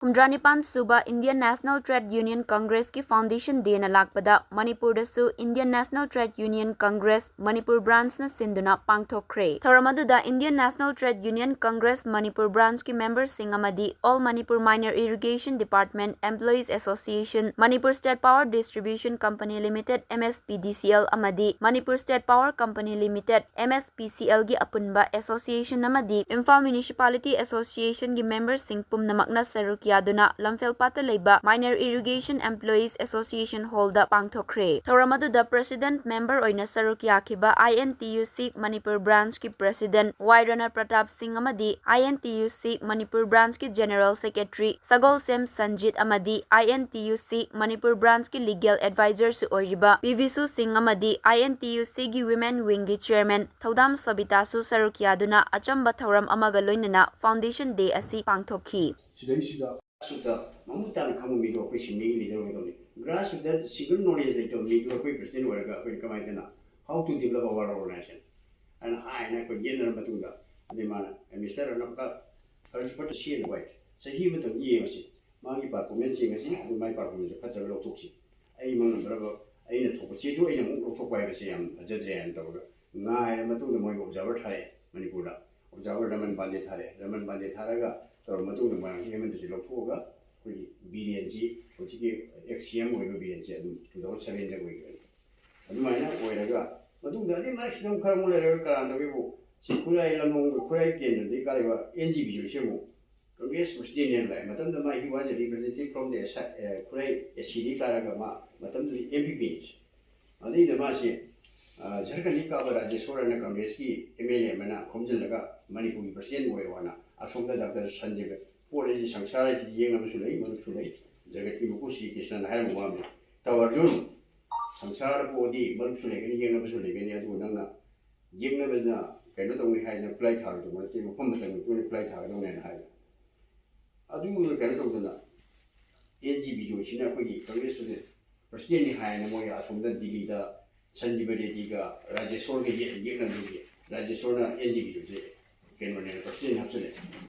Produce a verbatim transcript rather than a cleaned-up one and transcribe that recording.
ꯍꯨꯝꯗ꯭ꯔꯥꯅꯤꯄꯥꯟ ꯁꯨꯕ Indian National Trade Union Congress ꯀꯤ Foundation Day ꯅ ꯂꯥꯛꯄꯗ ꯃꯅꯤꯄꯨꯔꯗꯁꯨ Indian National Trade Union Congress Manipur branch ꯅ ꯁꯤꯟꯗꯨꯅ ꯄꯥꯡꯊꯣꯛꯈ꯭ꯔꯦ꯫ ꯊꯧꯔꯝ ꯑꯗꯨꯗ Indian National Trade Union Congress Manipur branch ꯀꯤ member ꯁꯤꯡ ꯑꯃꯗꯤ All Manipur Minor Irrigation Department Employees Association, Manipur State Power Distribution Company Limited, M S P D C L, ꯑꯃꯗꯤ Manipur State Power Company Limited, M S P C L, ꯒꯤ ꯑꯄꯨꯟꯕ association ꯑꯃꯗꯤ Imphal Municipality Association ꯒꯤ member ꯁꯤꯡ ꯄꯨꯝꯅꯃꯛꯅ ꯁꯔꯨꯛ ꯌꯥꯗꯨꯅ ꯂꯝꯐꯦꯜꯄꯥꯠꯇ ꯂꯩꯕ Minor Irrigation Employees Association Hall ꯗ ꯄꯥꯡꯊꯣꯛꯈ꯭ꯔꯦ꯫ ꯊꯧꯔꯝ ꯑꯗꯨꯗ president member ꯑꯣꯏꯅ ꯁꯔꯨꯛ ꯌꯥꯈꯤꯕ I N T U C Manipur branch ꯀꯤ president ꯋꯥꯏ ꯔꯅ ꯄ꯭ꯔꯇꯥꯞ ꯁꯤꯡ ꯑꯃꯗꯤ I N T U C Manipur branch ꯀꯤ general secretary ꯁꯒꯣꯜꯁꯦꯝ ꯁꯟꯖꯤꯠ ꯑꯃꯗꯤ I N T U C Manipur branch ꯀꯤ legal advisor ꯁꯨ ꯑꯣꯏꯔꯤꯕ ꯄꯤ ꯕꯤꯁꯨ ꯁꯤꯡ ꯑꯃꯗꯤ I N T U C ꯒꯤ women wing ꯒꯤ chairman ꯊꯧꯗꯥꯝ ꯁꯕꯤꯇꯥꯁꯨ ꯁꯔꯨꯛ ꯌꯥꯗꯨꯅ ꯑꯆꯝꯕ ꯊꯧꯔꯝ ꯑꯃꯒ ꯂꯣꯏꯅꯅ Foundation Day ꯑꯁꯤ ꯄꯥꯡꯊꯣꯛꯈꯤ꯫ ꯁꯤꯗꯩꯁꯤꯗ ꯁꯨꯠꯇ ꯃꯃꯨꯠ ꯇꯥꯅ ꯈꯪꯕ ꯃꯤꯗꯣ ꯑꯩꯈꯣꯏ ꯁꯤꯟꯃꯤꯒꯤ leader ꯑꯣꯏꯒꯗꯧꯅꯤ꯫ Grassroot ꯗ single knowledge ꯂꯩꯇꯕ ꯃꯤꯗꯨ ꯑꯩꯈꯣꯏ president ꯑꯣꯏꯔꯒ ꯑꯩꯈꯣꯏꯅ ꯀꯃꯥꯏꯅ ꯇꯧꯅ how to develop our organization ꯍꯥꯏꯅ ꯍꯥꯏꯅ ꯑꯩꯈꯣꯏ ꯌꯦꯠꯅꯔ ꯃꯇꯨꯡꯗ, ꯑꯗꯩ ꯃꯥꯅ, "Mister Ranapka, first but see and wait, ꯆꯍꯤ ꯑꯃꯇꯪ ꯌꯦꯡꯉꯁꯤ, ꯃꯥꯒꯤ performance ꯌꯦꯡꯉꯁꯤ, ꯑꯗꯨ ꯃꯥꯒꯤ performance ꯐꯠꯇꯕ ꯂꯧꯊꯣꯛꯁꯤ, ꯑꯩ ꯃꯥꯡꯅꯕ ꯑꯩꯅ ꯊꯣꯛꯄ ꯆꯦꯗꯨ ꯑꯩꯅ ꯑꯃꯨꯛ ꯂꯧꯊꯣꯛꯄ ꯍꯥꯏꯕꯁꯦ ꯌꯥꯝ ꯐꯖꯗ꯭ꯔꯦ" ꯍꯥꯏꯅ ꯇꯧꯔꯒ ꯉꯥꯏꯔ ꯃꯇꯨꯡꯗ ꯃꯣꯏ observer ꯊꯥꯔꯛꯑꯦ ꯃꯅꯤꯄꯨꯔꯗ꯫ Observer ꯔꯃꯟ ꯄꯥꯟꯗꯦ ꯊꯥꯔꯛꯑꯦ꯫ ꯔꯃꯟ ꯄꯥꯟꯗꯦ ꯊꯥꯔꯒ ꯇꯧꯔꯕ ꯃꯇꯨꯡꯗ ꯃꯣꯏꯔꯥꯡꯊꯦꯝ ꯍꯦꯃꯟꯇꯁꯤ ꯂꯧꯊꯣꯛꯑꯒ ꯑꯩꯈꯣꯏꯒꯤ ꯕꯤꯔꯦꯟꯁꯤ, ꯍꯧꯖꯤꯛꯀꯤ ex C M ꯑꯣꯏꯕ ꯕꯤꯔꯦꯟꯁꯤ ꯑꯗꯨꯝ two thousand seven ꯗ ꯑꯣꯏꯈ꯭ꯔꯦ꯫ ꯑꯗꯨꯃꯥꯏꯅ ꯑꯣꯏꯔꯒ ꯃꯇꯨꯡꯗ ꯑꯗꯩ ꯃꯔꯛꯁꯤꯗ ꯑꯃꯨꯛ ꯈꯔ ꯑꯃꯨꯛ ꯂꯩꯔꯒ ꯀꯔꯥꯟꯗꯒꯤꯕꯨ ꯁꯤ ꯈꯨꯔꯥꯏ ꯂꯝꯂꯣꯡ ꯈꯨꯔꯥꯏ ꯀꯦꯟꯗ꯭ꯔꯗꯒꯤ ꯀꯥꯔꯤꯕ ꯑꯦꯟ ꯖꯤ ꯕꯤꯖꯣꯏꯁꯤ ꯑꯃꯨꯛ Congress president ꯅꯦꯅ ꯂꯥꯛꯑꯦ꯫ ꯃꯇꯝꯗꯨꯗ ꯃꯥ he was a representative from the, uh, ꯈꯨꯔꯥꯏ ꯑꯦ ꯁꯤꯗꯒꯤ ꯀꯥꯔꯒ ꯃꯥ ꯃꯇꯝꯗꯨꯗ ꯑꯦꯝ ꯄꯤ ꯄꯤ ꯅꯤ꯫ ꯑꯗꯩꯗ ꯃꯥꯁꯤ, ꯑ, ꯖꯔꯈꯟꯗꯒꯤ ꯀꯥꯕ ꯔꯥꯖꯦꯁꯣꯔ ꯍꯥꯏꯅ Congress ꯀꯤ M L A ꯑꯃꯅ ꯈꯣꯝꯖꯤꯜꯂꯒ ꯃꯅꯤꯄꯨꯔꯒꯤ president ꯑꯣꯏꯔꯣꯅ ꯑꯁꯣꯝꯗ ꯗꯥꯛꯇꯔ ꯁꯟꯖꯤꯕ ꯄꯣꯠ ꯑꯩꯁꯤ ꯁꯪꯁꯥꯔ ꯑꯁꯤꯗ ꯌꯦꯡꯅꯕꯁꯨ ꯂꯩ, ꯃꯔꯨꯞꯁꯨ ꯂꯩ꯫ ꯖꯒꯠꯀꯤ ꯃꯄꯨ ꯁ꯭ꯔꯤ ꯀ꯭ꯔꯤꯁꯅꯅ ꯍꯥꯏꯔꯝꯕ ꯋꯥ ꯑꯃꯅꯤ꯫ "ꯇꯧꯔꯖꯨꯟ, ꯁꯪꯁꯥꯔꯗ ꯄꯣꯛꯑꯗꯤ ꯃꯔꯨꯞꯁꯨ ꯂꯩꯒꯅꯤ, ꯌꯦꯡꯅꯕꯁꯨ ꯂꯩꯒꯅꯤ, ꯑꯗꯨꯕꯨ ꯅꯪꯅ ꯌꯦꯛꯅꯕꯅ ꯀꯩꯅꯣ ꯇꯧꯅꯤ ꯍꯥꯏꯗꯅ ꯈꯨꯠꯂꯥꯏ ꯊꯥꯔꯣꯏꯗꯧꯕ ꯅꯠꯇꯦ, ꯃꯐꯝ ꯃꯇꯝꯒꯤ ꯃꯇꯨꯡ ꯏꯟꯅ ꯈꯨꯠꯂꯥꯏ ꯊꯥꯒꯗꯧꯅꯦꯅ" ꯍꯥꯏꯕ꯫ ꯑꯗꯨ ꯀꯩꯅꯣ ꯇꯧꯗꯅ ꯑꯦꯟ ꯖꯤ ꯕꯤꯖꯣꯏꯁꯤꯅ ꯑꯩꯈꯣꯏꯒꯤ Congress ꯀꯤ president ꯅꯤ ꯍꯥꯏꯅ ꯃꯣꯏ ꯑꯁꯣꯝꯗ ꯗꯤꯜꯂꯤꯗ ꯁꯟꯖꯤꯕ ꯔꯦꯗꯤꯒ ꯔꯥꯖꯦꯁꯣꯔꯒ ꯌꯦꯛ-, ꯌꯦꯛꯅꯕꯒꯤ ꯔꯥꯖꯦꯁꯣꯔꯅ ꯑꯦꯟ ꯖꯤ ꯕꯤꯖꯣꯏꯁꯦ ꯀꯩꯅꯣꯅꯦꯅ president ꯍꯥꯞꯆꯤꯜꯂꯦ꯫